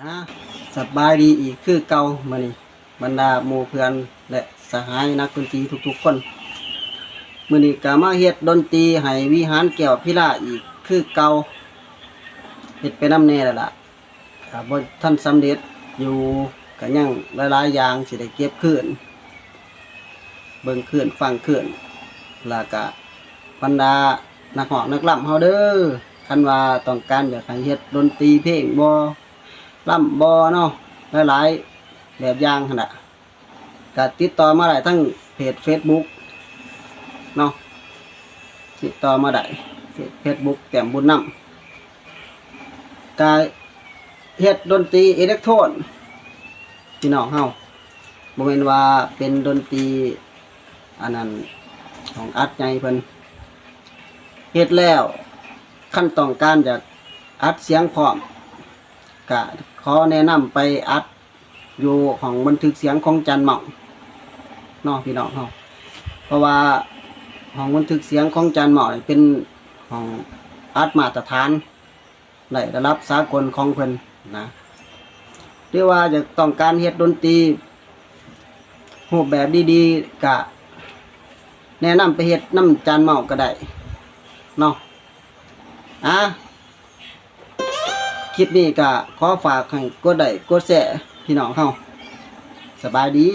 ອ່າ ສະບາຍດີອີກຄືເກົ່າ ມື້ນີ້ບັນດາໝູ່ເພື່ອນ ແລະ ສະຫາຍນັກດົນຕີທຸກໆຄົນ. ມື້ນີ້ກະມາເຮັດດົນຕີໃຫ້ວິຫານແກ້ວພິລາອີກຄືເກົ່າ. ເຮັດໄປນຳແດ່ແລ້ວລະ ກະບໍ່ທັນສຳເລັດຢູ່ ກະຍັງຫຼາຍໆຢ່າງຊິໄດ້ເກັບຄືນ ເບິ່ງຄືນ ຟັງຄືນ. ແລ້ວກະບັນດານັກຮ້ອງນັກລຳເຮົາເດີ ຄັນວ່າຕ້ອງການຢາກໃຫ້ເຮັດດົນຕີເພງບໍ່ ລຳບໍ່ເນາະ ຫຼາຍໆແບບຢ່າງຫັ້ນລະ ກະຕິດຕໍ່ມາໄດ້ທາງເພຈເຟສບຸກເນາະ ຕິດຕໍ່ມາໄດ້ເຟສບຸກແຕ້ມບຸນນຳ. ກະເຮັດດົນຕີເອເລັກໂທນ ພີ່ນ້ອງເຮົາ ບໍ່ແມ່ນວ່າເປັນດົນຕີອັນນັ້ນ ຫ້ອງອັດໃຫຍ່ເພິ່ນ. ເຮັດແລ້ວ ຄັນຕ້ອງການຢາກອັດສຽງພ້ອມ ກະຂໍແນະນຳໄປອັດຢູ່ຫ້ອງບັນທຶກສຽງຂອງຈານເມົາເນາະ ພີ່ນ້ອງເຮົາ. ເພາະວ່າຫ້ອງບັນທຶກສຽງຂອງຈານເມົານີ້ເປັນຫ້ອງອັດມາດຕະຖານ ໄດ້ລະດັບສາກົນຂອງເພິ່ນນະ. ຫຼືວ່າຢາກຕ້ອງການເຮັດດົນຕີຮູບແບບດີໆ ກະແນະນຳໄປເຮັດນຳຈານເມົາກະໄດ້ເນາະ. ອ່າ ຄລິບນີ້ກະຂໍຝາກໃຫ້ກົດໄລ້ກົດແຊ ພີ່ນ້ອງເຮົາ. ສະບາຍດີ.